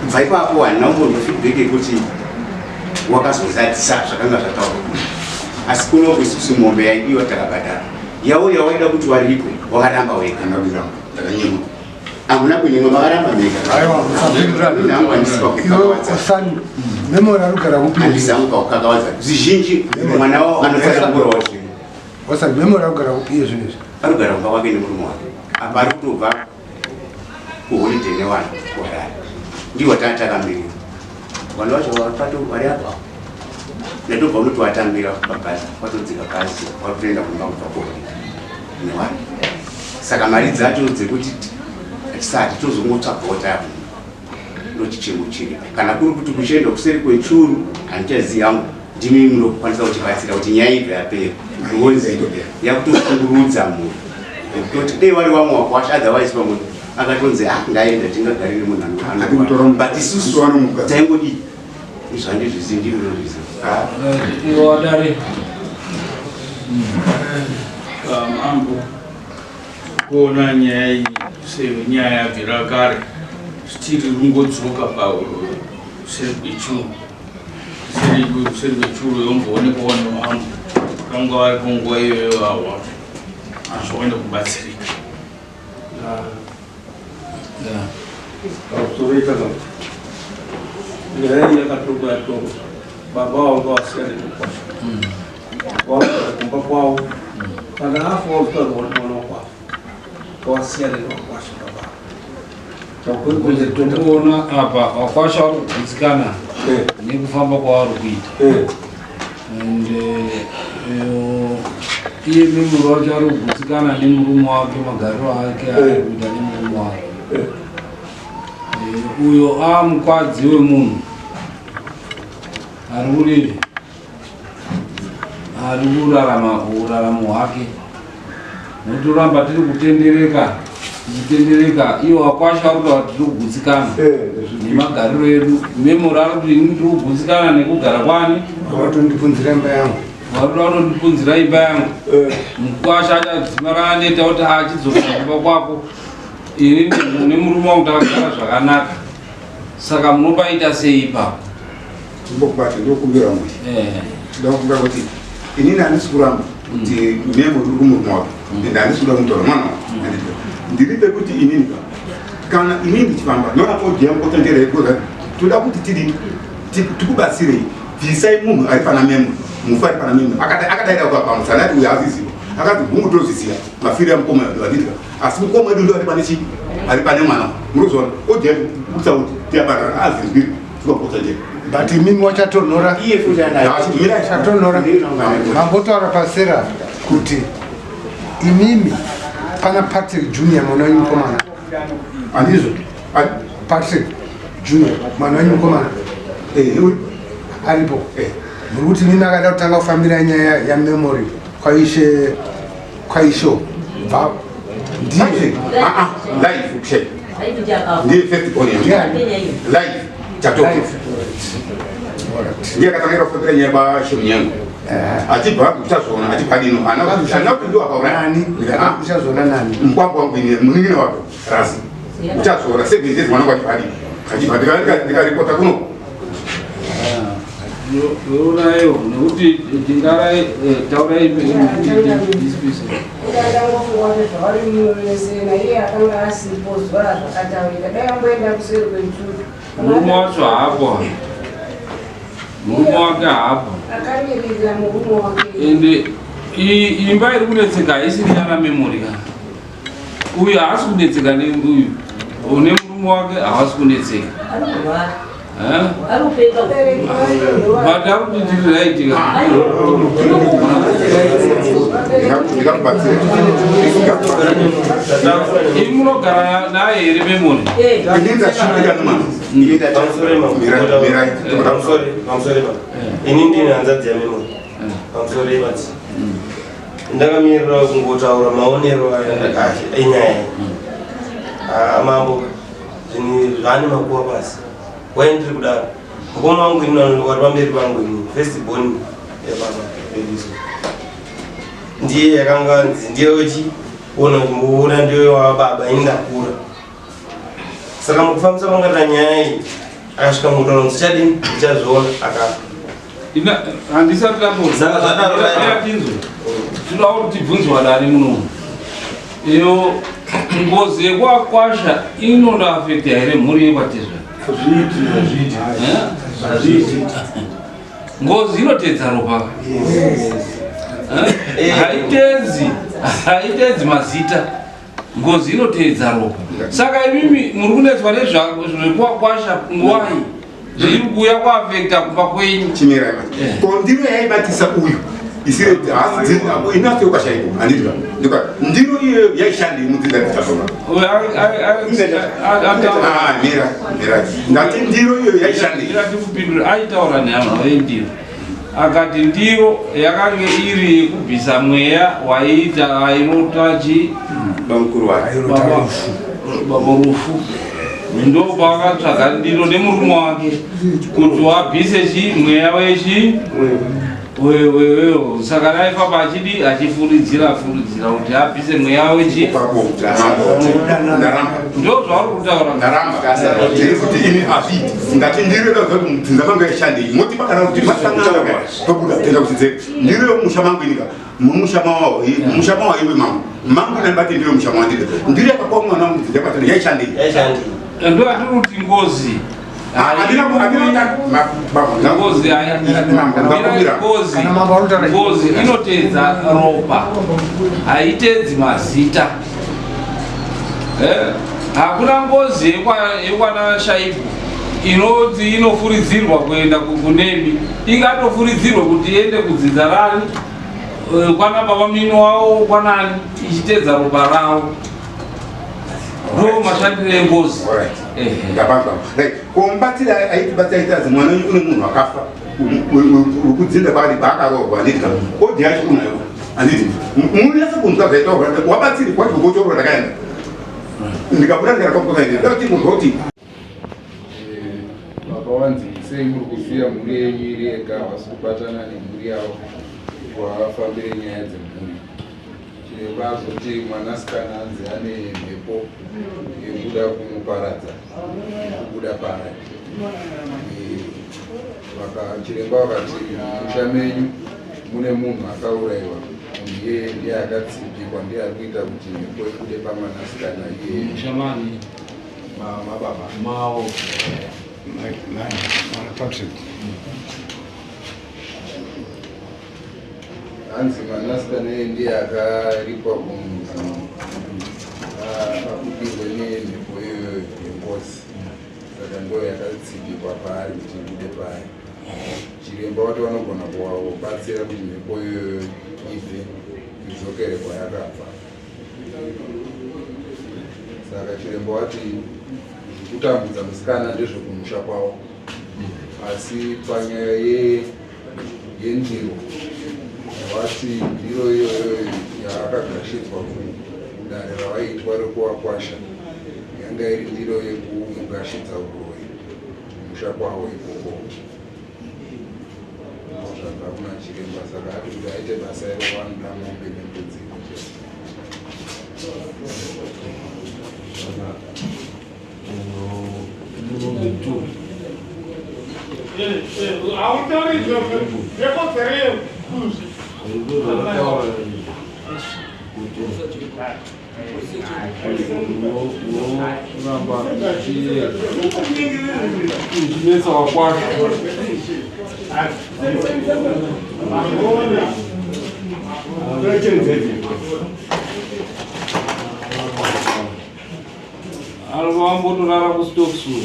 Kubva ipapo handina kumbonzwa feedback yekuti wakazozadzisa zvakanga zvataurwa kuno. Asi kuno isusu mombe yaidiwa takabhadhara. Yawo yawaida kuti waripwe wakaramba wega. Ndakanyimwa. Hamuna kunyimwa makaramba mega. Aiwa, musapindurana. Iwe usani memory arikugara kupi? Handisi hangu pakukakawadza. Zvizhinji mwana wavo anotsanangurawo zvinhu. Wasani memory arikugara kupi iye zvino izvi? Arikugara kumba kwake nemurume wake. Apa ari kutobva kuholiday newana kuHarare. Ndiwo tanga takamirira. Vana vacho vapato vari apa. Ndatobva unotovatambira pabhazi, watodzika bhazi, watoenda kumba kubva kuholiday newana. Saka mari dzacho dzekuti hatisati tozongotsvagawo taya ndochichemo chiri kana kuri kuti kuchienda kuseri kwechuru handichazivi hangu ndimi munokwanisa kutibatsira kuti nyaya ibva yapera because yakutoshungurudza munhu kutoti dei wari wamwe wakwasha otherwise pamwe akatonzi ah ndaenda tingagarire munhu anoa but isusu taingodii izvo handizvizivi ndimi munozviziva Iwadare. Mambo kuona nyaya iyi senyaya yabvira kare stiri rungodzoka paseri kwechuru seri kwechuru yomboonekwawo nevamwe vanga varipo nguva iyoyo awa hazvaenda kubatsirika. Pamusoro itanaka nyaya iyi yakatongwa yatongwa baba vanga vasiyana nemukwasha vavagara kumba kwavo kana afa wazotaurwa kuti mwana wako afa ngavasiyane nevakwasha baba. Tokuona apa vakwasha vari kugutsikana nekufamba kwavari kuita and iye memory wacho ari kugutsikana nemurume wake magariro ake ari kuita nemurume wake. Uyo amukadzi wemunhu ari kudii ari kurarama uraramo hwake notoramba tiri kutendereka tichitendereka iwo wakwasha vari kutaura tiri kugutsikana nemagariro edu memory ari kuti ini ndiri kugutsikana nekugara kwani Watondipunzira imba yangu. Varikuda kutondipunzira imba yangu. Mukwasha achadzimara aneta kuti achidzokera kumba kwako ini nemurume wangu takagara zvakanaka saka munopaita sei ipapo? Ndokubata ndokumbira mwe. Ndokumbira kuti inini handisi kuramba kuti memo iri kumurume wake ende handisi kuda kumutora mwana wake. Ndiri pekuti inini ka kana inini ndichifamba ndoona audio yangu kotondera ikoza toda kuti tidini tikubatsirei bvisai munhu ari pana memo mufi ari pana memo akadaira pamusana ati uyu haziziva akati hungu tozviziva mafiro amukoma edu atitika asi mukoma wedu ndo ari pane chii ari pane mwana murikuzviona audio yangu kutsa kuti tiyabatana azinzwiri But imimi wachatonhora chatonhora mambotaura pasera kuti imimi pana Patrick Junior mwana wenyu mukomana handizvo? Patrick Junior mwana wenyu mukomana aripo. Muri kuti imimi akada kutanga kufambira nyaya yamemory kwaishe kwaisho bva ndiye live ndiye first born live chatoka ndiye akatangira kufambira nyaya kwaShemunyango achibva kuchazviona achibva dino ana kuti ndo akauraya uchazviona nani mukwambo wangu ini munin'ina wako rasi uchazviona 7 days mwana wangu achibva dino achibva ndikaripota kuno Yonayo nekuti tingarai taurai dispise. Ndangofunga kuti zvavari muvese naiye akanga asipo zuva razvakataurika dai amboenda kuseri kwechuru. Murume wacho haapo. Murume wake haapo. Akamirira murume wake. Ende imba iri kunetseka haisiri yana memory ka. Uyu haasi kunetseka neuyu. Une murume wake haasi kunetseka. Arikurwara. Eh? Arikupenga. But akuti ndiri right ka. Ndikakubatsira. Imi munogara naye here memory? Ini ndashupika nemwana. Pamusoro ipapo. Ini ndine hanzvadzi yaMemory. Pamusoro ipapo. Ndakamirira kungotaura maonero enyaya iyi. Mambo. Zvinhu zvaane makuva pasi. Why ndiri kudaro? Mukoma wangu ini wari pamberi pangu ini first born yababa vedu so. Ndiye yakanga nzi ndiye wechi ona chimboona ndiye wa baba ini ndakura. Saka mukufambisa kwanga nyaya iyi akasvika mutauro ndichadini ndichazviona akafa. Ina handisati Saka zvadaro dai- ndambotinzwe tinoda kuti tibvunzwe vadare munomu iyo ngozi yekwakwasha inoda afecta here mhuri yekwatezva Eh? Ngozi inotedza ropa Eh? Haitedzi, haitedzi mazita. Ngozi inoteedza ropa. Saka imimi muri kunetswa nezvekwakwasha ngwai zviri kuuya kuafekta kumba kwenyu. Chimirai manje. Ko ndiro yaibatisa uyu isiri haasi inatse ukashaiko handiti ka ndika ndiro iyoyo yaishandei mudzinza rechitazona. Ah, mira mira ndati ndiro iyoyo yaishandei. Kupindura aitaura nevanhu vendiro akati ndiro yakange iri yekubvisa mweya waiita airota chi bamukuru wake baba rufu ndo paakatsvaga ndiro nemurume wake kuti wabvise chi mweya wechi wewewewo saka raifamba achidi achifuridzira furidzira kuti abvise mweya wechi ndo zvauri kutaura Ndaramba ndiri kuti ini hazviiti ndati ndiro inoziva kuti mudzinza mangu yaishandei moti pakana kuti masangana tobuda toenda kuchidzeko ndiro yomusha mangu inika mumusha mawawo musha mawawo iwe mangu mangu ndandibate ndiro musha mawa ndiro ndiro yakapuwa mwana wangu mudzinza kwatana yaishandei Ndo atiri kuti ngozi ngozi ngozi ngozi inoteedza ropa haiteedzi mazita. Hakuna ngozi yekwana Shaibu inoti inofuridzirwa kuenda kunemi ingatofuridzirwe kuti iende kudzinza rani kwana baba mino wavo kwanani ichiteedza ropa ravo ndo mashandiro engozi. Ndapanzwa. Right. Ko mubatsiri aitibatsira aiti azi mwana wenyu une munhu akafa wekudzinza kwaari kwaakaroorwa handiti ka odi yacho unayo handiti munonyatsa kunzwa zvaitaurwa wabatsiri kwacho kochorwa ndakaenda ndikabuda ndikaenda kwamukomaenda ndakati munhu kuti Baba wanzi sei muri kusiya mhuri yenyu iri yega havasi kubatana nemhuri yavo kuti vafambire nyaya dzemhuri. Chiremba azoti mwanasikana anzi ane mhepo yekuda kumuparadza nekubuda paari. Chiremba vakati musha menyu mune munhu akaurayiwa munhu iyeye ndiye akatsipikwa ndiye ari kuita kuti mhepo ibude pamwanasikana iyeye. Musha mani? Mababa. Mao. Patrick. Hanzi mwanasikana iye ndiye akaripwa kumuzi abudirwe nemhepo iyoyo yengozi saka ndo yakatsipikwa paari kuti ibude paari. Chiremba vati vanogona kuvabatsira kuti mhepo iyoyo ibve idzokere kwayakabva. Saka chiremba vati zvekutambudza musikana ndezvekumusha kwavo asi panyaya yendiro vati ndiro iyoyo yaakagashidzwa kudare ravaiitwa rekuvakwasha yanga iri ndiro yekumugashidza uroyi kumusha kwavo ikoko zvabva kuna chiremba saka ati kuti aite basa iro vanoda mombe nembudzi chete. Unoramba uchinetsa wakwasha. Anombotorara kuStokes uyu.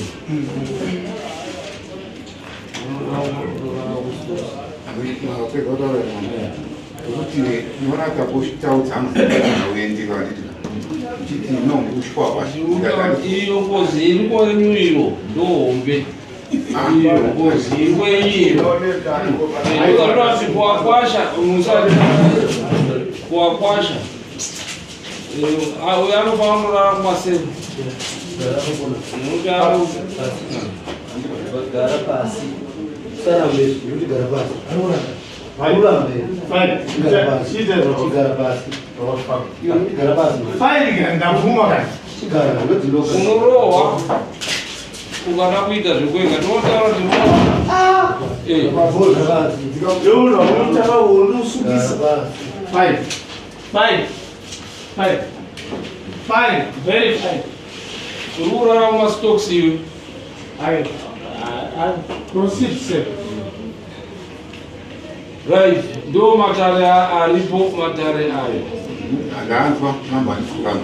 Kuti unoona kakushitaudza uendiro handiti uchiti no ushwa Iyo ngozi iri kwenyu iyo ndohombe. Iyo ngozi iri kwenyu iyo. Ukarati kuwakwasha musati kuwakwasha. Uyo anofanira kundorara kumasero. Gara pasi. Usarambe kuti gara pasi. Urambe. Gara pasi. Chigara pasi. Gara pasi. Fine, ndabvuma kani. Chigara ndodziloka. Unorohwa ukada kuita zvekuenga tinotaura kuti Fine. Fine. Fine. Fine. Very fine. Uri kurara mumastocks iwe. I, I proceed, sir. Right, ndo matare aripo matare ayo. Ndanzwa mambo andifukana.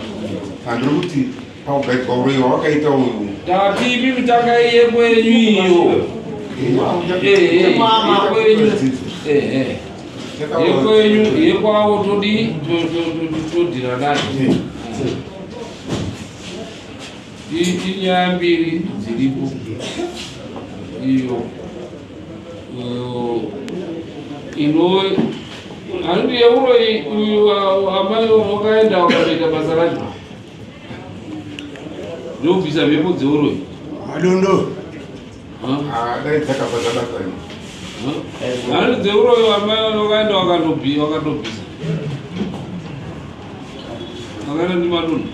Andiri kuti pakugadzwa uroyi wawakaita uyu. Ndati imi mitanga yekwenyu iyo. Yekwenyu. Yekwenyu yekwavo todi todhira nayo. Inyaya mbiri dziripo iyo ino hanti yeuroyi uyu amai wakaenda wakatoita basa racho ndobvisa mhepo dzeuroyi madondo dai dzakabva dzabata hanti dzeuroyi amai wakaenda wakatobvisa vakaenda ndi madondo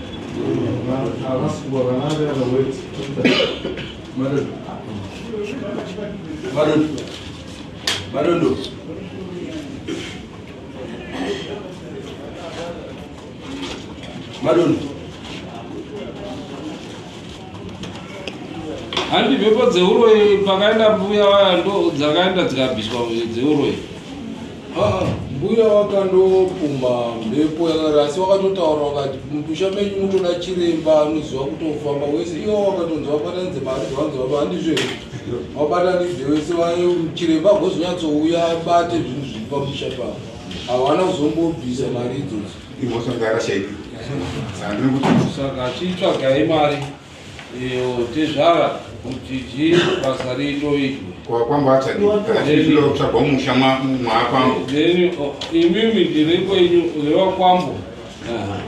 Madondo. Madondo. Madondo. Handi mhepo dzeuroyi pakaenda mbuya vaya ndo dzakaenda dzikabviswa dzeuroyi. Ah, mbuya wakandopumha mhepo yakati asi wakatotaura wakati mumusha menyu mutoda chiremba anoziva kutofamba wese iwo wakatonzi vabatanidze mari dzavanzi vaba handizvo here vabatanidze wese chiremba agozonyatsouya abate zvinhu zviri pamusha pavo havana kuzombobvisa mari idzodzo Saka chitsvagai mari iyo tezvara kuti chi basa ritoitwe. Kwakwambo achadi kana chizvinoda kutsvagwa mumusha mwaakwambo. Then imimi ndiri kwenyu vewakwambo.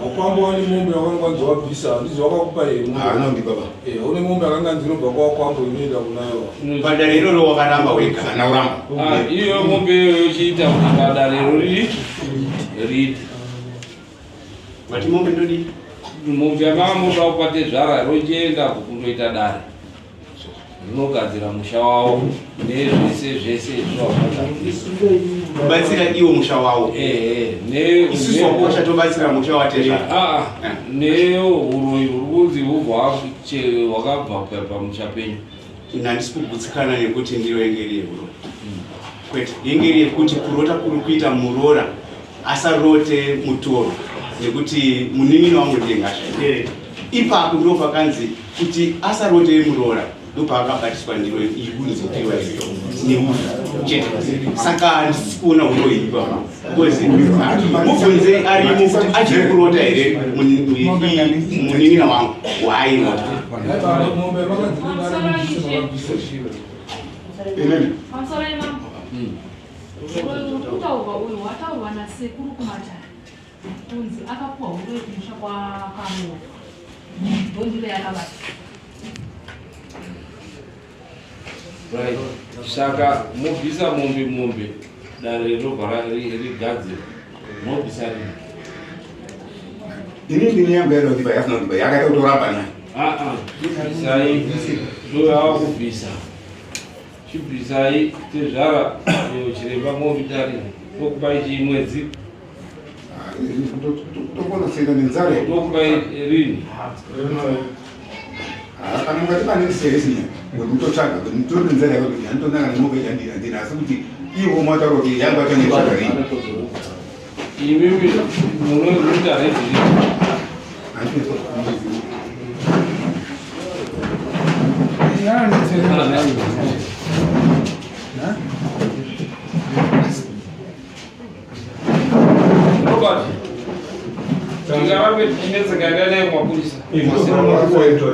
Wakwambo wane mombe yakanga wanzi wabvisa handizi wakakupa here Haana kundipa ba. Eh, une mombe yakanga nzi inobva kwawakwambo inoenda kunayo. Padare iroro wakaramba wega. Haana kuramba. Ah, iyo mombe iyoyo yochiita kuti padarero riri riite. Vati mombe ndodii? Mombe yamanga moda kupa tezvara rochienda kundoita dare rinogadzira musha wavo nezvese zvese Kubatsira iwo musha wawo. Isusu wakosha tobatsira musha watezvara. neuroyi uri kunzi hubva hwakabva pamusha penyu. Ini handisi kugutsikana nekuti ndiro yenge iri yehuroyi. Kwete, yenge iri yekuti kurota kuri kuita muroora asarote mutoro nekuti munin'ina wangu ndiye ngasha. Ipapo ndipo pakanzi kuti asarote muroora ndopaakabatiswa ndiro iri kunzi ndiyo neuyu chete. Saka handisi kuona huroyi ipapo. Because mubvunze arimo kuti achiri kurota here munin'ina wangu waairota. Mombe vakanzi mari Pamusoro yemambo. Uroyi uri kutaurwa uyu wataurwa nasekuru kumatare kunzi akapuwa uroyi kumusha kwakaroorwa. Ndondiro yakabata. Right. Saka mobvisa mombe mombe dare rinobva rigadzirwa mobvisa rini? Ini ndini yangu yaida kundipa yasina kundipa yakaita kutoramba nayo. Ah ah, bvisai ndoyava kubvisa. Chibvisai tezvara iyo chiremba mombe tari tokupai chii mwedzi? Tokonoseka nenzara. Tokupai rini? Kana mukati pane seresi wekutotsvaga kuti nditori nenzara yako kuti handitonanga nemombe yandina asi kuti ivo mataura kuti yangu achanetsvaga rini. Imimi munoita redhi Robert, tingarambe tichinetseka enda naye kumapurisa.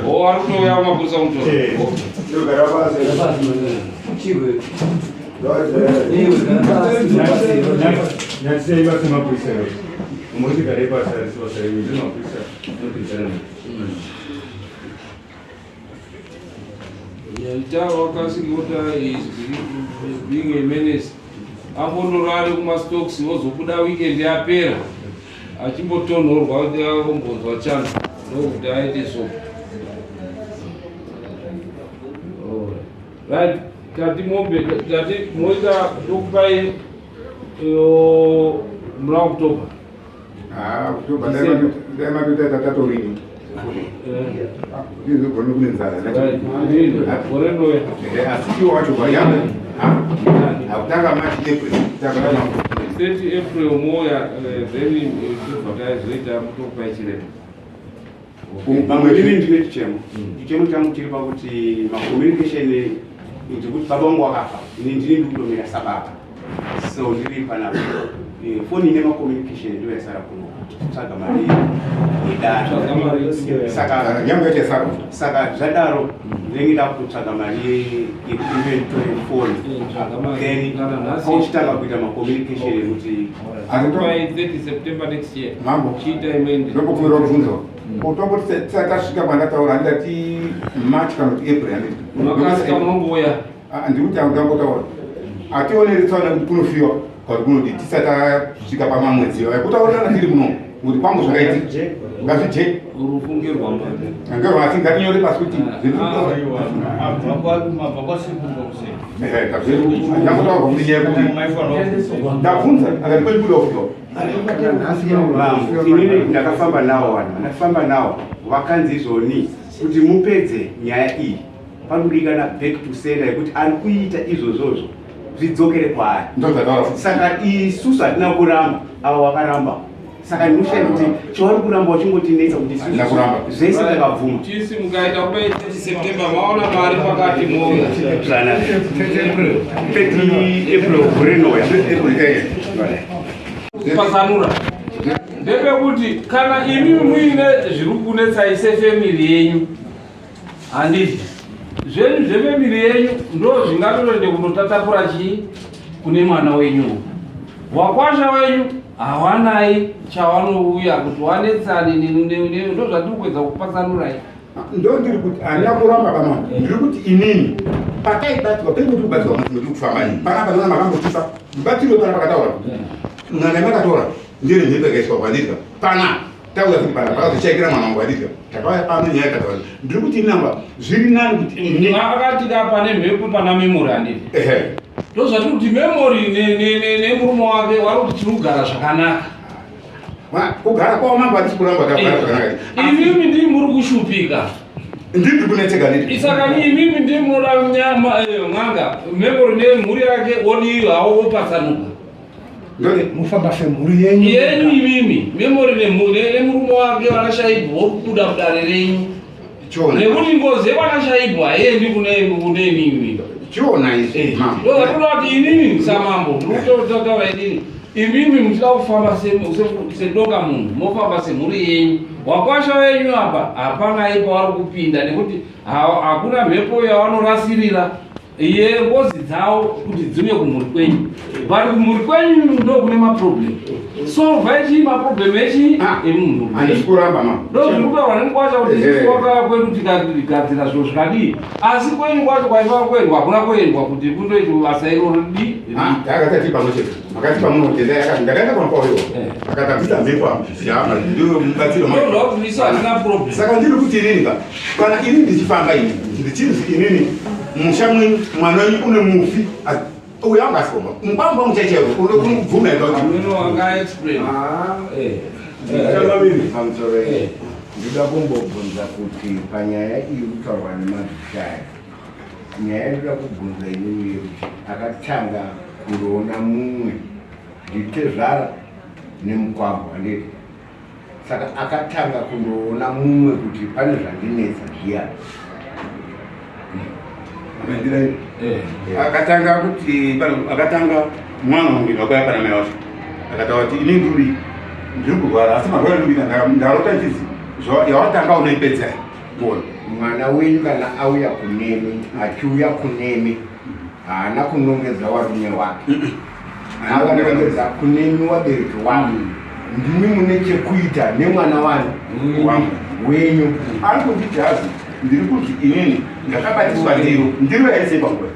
Oh, ari kutouya kumapurisa mutora. Mumotikari yebasa risi basa renyu ndemapurisa anopinzana Yaita wakasikota is being a menace. Ambondorare kumastocks ozobuda weekend yapera achimbotonhorwa kuti akombonzwa chando ndokuti aite so. Right, tati mombe tati moita ndokupai muna October. Ah, October dai matoita tatorini. Ndizogona kune nzara. Gore ndoya. Asi iwo wacho kwayamba. Hakutanga March April. Kutanga 30 April moya then tobva tazoita mutokupai chirema. Mamwe ini ndine chichemo. Chichemo changu chiri pakuti macommunication ndikuti baba vangu wakafa ini ndini ndikutomira sababa so ndiri panapa foni ine macommunication ndiyo yasara kuno tsvaga mari yedare saka nyangwe yacho yasara saka zvadaro ndinenge ndakutotsvaga mari yekuti ndive nditore foni then pauchitanga kuita macommunication ekuti By 30 September next year. Mambo. Chiita imende. Ndokumbira kubvunzwa. Utomboti tasvika kwandataura ndati March kana kuti April handiti. Makasika munongouya. Ah, ndikuti angambotaura. Hationeri tsaona kuti kunofiwa kana kuti kunodii tisati tasvika pamamwedzi iwayo. Kutaurirana tiri muno kuti kwangu zvakaitika. Ngazvijeke. Rufu ngerwamwari. Ngerwa asi ngatinyore pasi kuti zviri kutaura. Mabva kwasekuru kwakusei. Ndakutaura kuti nyaya yekuti ndabvunza akati kwechibuda kufiwa. Mambo, inini ndakafamba nawo vanhu vandafamba nawo vakanzi izvoni kuti mupedze nyaya iyi panodikana back to sender yekuti ari kuita izvozvozvo zvidzokere kwaari. Saka isusu hatina kuramba, ava wakaramba. Saka ndinoshaya kuti chavari kuramba vachingotinetsa kuti isusu zvese takabvuma. Chisi mukaita kudai 30 September maona mari pakati mouya. 30 April gore rinouya. Kupatsanura ndepekuti kana imi muine zviri kunetsai sefemili yenyu handiti zvenyu zvefemili yenyu ndo zvingatotoende kunotatapura chii kune mwana wenyu wakwasha wenyu hawanai chawanouya kuti wanetsani ndo zvatiri kuedza kupatsanurai ndo ndiri kuti handina kuramba bamama ndiri kuti inini pataibatsirwa pei kuti kubatsirwa muti ndiri kufamba ini panapa ndona makambotipa mubatsirwe pana pakataura ng'anga yamakatora ndiri mhepo yakaiswa kwandiri pana taura kuti pana pakazochaikira mwana wangu andiri takauya pano nyaya yakataura ndiri kuti inamba zviri nani kuti ini akati ka pane mhepo pana memory handiti ehe ndozvatiri kuti memory nemurume wake wari kuti tiri kugara zvakanaka kugara kwavo mambo hatisi kuramba takugara zvakanaka imimi ndii muri kushupika ndiri kunetseka ndiri saka ni imimi ndii munoda nyama n'anga memory nemhuri yake wodii hawo wopatsanuka mufamba semhuri yenyu yenyu imimi memory nemurume wake vanashaibhu vokubuda mudare renyu nekuti ngozi yekwanashaibhu haiendi kune imimi chiona izvi ndozvatoda kuti inini samambo ndikutotaura inini imimi muchida kufamba sedonga munhu mofamba semhuri yenyu wakwasha wenyu apa hapana ipo vari kupinda nekuti hakuna mhepo yavanorasirira yengozi dzavo kuti dziuye kumhuri kwenyu but kumhuri kwenyu ndo kune maproblem solva echi maproblem echi emunhu handisi kuramba ma ndo zviri kutaurwa nemukwasha kuti isusu wakauya kwedu tikagadzira zviro zvikadii asi kwenyu kwacho kwaiva kuendwa hakuna kuendwa kuti kundoitwa basa iroro di takatati pamwe chete makati pamunotenda yakati ndakaenda pano akatambisa mhepo yama ndiyo mubatsiro saka ndiri kuti inini ka kana ini ndichifamba ini ndichinzi inini musha mwenyu mwana wenyu une mufi uyo anga asikomba mukwamba wangu chaichaiwo unobvuma ega kuti Pamusoro iyi ndoda kumbobvunza kuti panyaya iri kutaurwa nemadzishe nyaya ndoda kubvunza inini yekuti akatanga kundoona mumwe nditezvara nemukwambo handiti saka akatanga kundoona mumwe kuti pane zvandinetsa zviyani akatanga kuti akatanga mwana wangu ndakauya pana mai wacho akataura kuti ini ndiri ndiri kurwara asi marwara ndiri ndarota ndichizi yawatanga unoipedza Bona mwana wenyu kana auya kunemi achiuya kunemi haana kunongedza warume wake akanongedza kunemi wabereki wake. Ndimi mune chekuita nemwana wani wangu wenyu. Ari kunditi hazi ndiri kuti inini ndakabatiswa ndiro ndiro yaisei panguva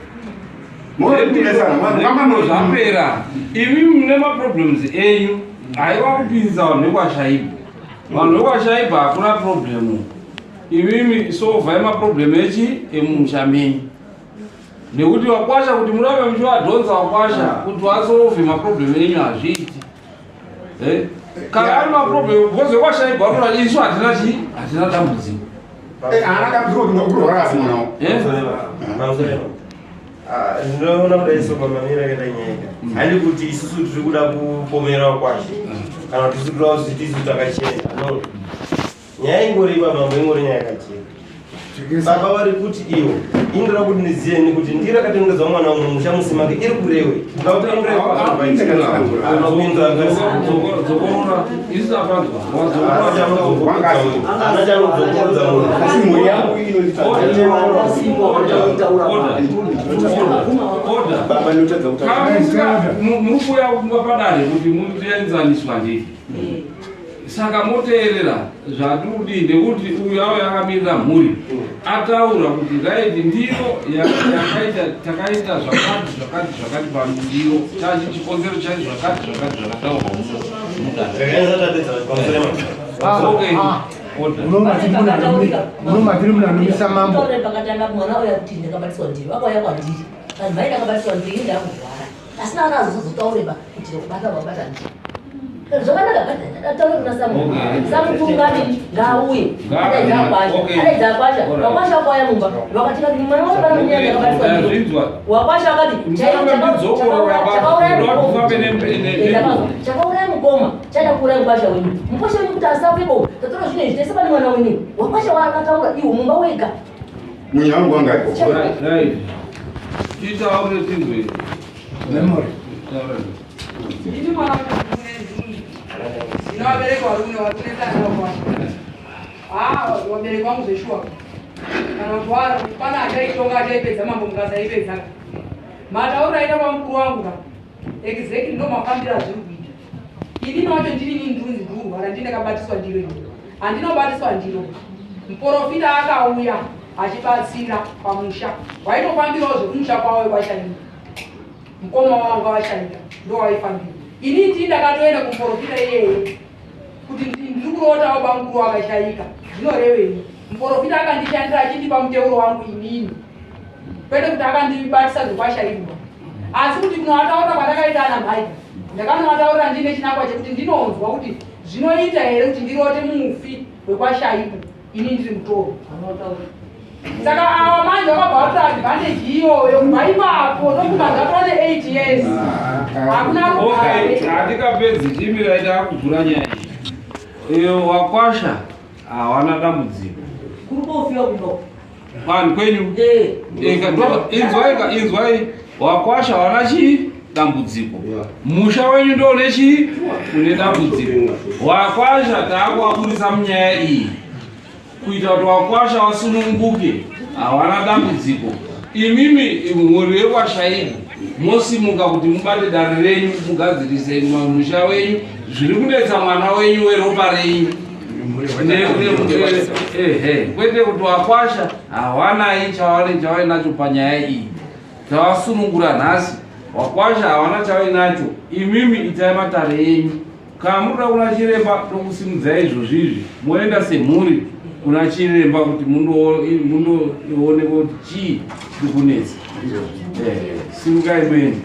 Zvapera. Imi mune maproblems enyu haiwa kupinza vanhu vekwashaibwa. Vanhu vekwashaibwa hakuna problemu. Imimi sovhai maproblem echi emumusha menyu. Nekuti vakwasha kuti murambe muchivadhonza vakwasha kuti vasovhe maproblem enyu hazviiti. Eh? Kana ari maproblem because vekwashaibwa vanoda isu hatina chii hatina dambudziko. Haana dambudziko kurwara asi mwana wangu. Eh? Ah, ndinoona kudai so pamamira akaita nyaya ika handi kuti isusu tiri kuda kupomera kwashe kana kuti tiri kuda kuti tisu takachena no nyaya ingori ipa mambo ingori nyaya yakachena baba vari kuti iwo indoda kuti ndizive ni kuti ndiro akatengedzwa mwana wangu musha musi make iri kurewe Muri kuuya kumba padare kuti muenzaniswa ndii saka moteerera zvatiri kudii nekuti uyu avo yakamirira mhuri ataura kuti right ndiro yakaita takaita zvakati zvakati zvakati pandiro chachi chikonzero chai zvakati zvakati zvakataurwa mudare. Okay. Unomatiri munhu anomisa mambo. Pakatanga mwana uya kuti ndakabatiswa ndiro akauya kwandiri vanhu vaida akabatiswa ndiro ndakurwara asi naana azozotaure ba kuti kubata wabata ndiro zvakanaka taure kuna samu samu kungani ngauye adaidza akwasha adaidza akwasha wakwasha kwaya mumba vakati kati mwana wangu kana munyanya ndakabatiswa ndiro wakwasha akati chakauraya mukoma Chada kuuraya mukwasha wenyu. Mukwasha wenyu kuti asafe ko. Tatora zvino izvi tese pane mwana wenyu. Wakwasha waakataura iwo mumba wega. Munya wangu wanga iko. Right, right. Titaure tinzwe. Memory. Taure. Ini mwana wangu ndine vabereki vari kune vari kunetsana navakwasha. Ah, vabereki vangu zveshuwa. Kana kuti waro pana achaitonga achaipedza mambo mukasaipedza. Matauro aita kwa mukuru wangu ka. Exactly ndo mafambiro azviri kuita. Inini wacho ndini ini ndunzi ndikurwara ndini ndakabatiswa ndiro ini. Handinobatiswa ndiro. Muporofita akauya achibatsira pamusha. Waitofambirawo zvekumusha kwavo kwashaika. Mukoma wavo washaika ndo waifambira. Ini ndini ndakatoenda kumuporofita iyeye kuti ndiri kurotawo bamukuru akashaika. Zvinorevei? Muporofita akandishandira achindipa muteuro wangu inini. Kwete kuti akandibatisa zvekwashairwa. Asi kuti kunovataurira kwandakaita ana mhai ndakanovataurira ndiine chinangwa chekuti ndinonzwa kuti zvinoita here kuti ndirote mufi wekwashaibu ini ndiri mutoro. Saka ava manje vakabva vatora advantage iyoyo kubva ipapo ndokuva zvatova ne 8 years. Hakuna rugare. Okay, hatikapedzi chimirai takuvhura nyaya iyi. Iyo wakwasha hawana dambudziko. Kuri kofiwa kumba. Vanhu kwenyu. Eka ndo inzwai ka inzwai wakwasha hawana chii dambudziko. Musha wenyu ndo une chii une dambudziko. Wakwasha taakuvaburisa munyaya iyi kuita kuti wakwasha wasununguke hawana dambudziko. Imimi mhuri yekwashaini mosimuka kuti mubate dare renyu mugadzirise musha wenyu zviri kunetsa mwana wenyu weropa renyu. Ehe, kwete kuti wakwasha hawanai chawane chawainacho panyaya iyi. Tawasunungura nhasi wakwasha hawana chawainacho, imimi itai matare enyu. Kana munoda kuna chiremba tokusimudzai izvozvi izvi moenda semhuri kuna chiremba kuti mundoonekwa kuti chii chiri kunetsa. Simukai muende.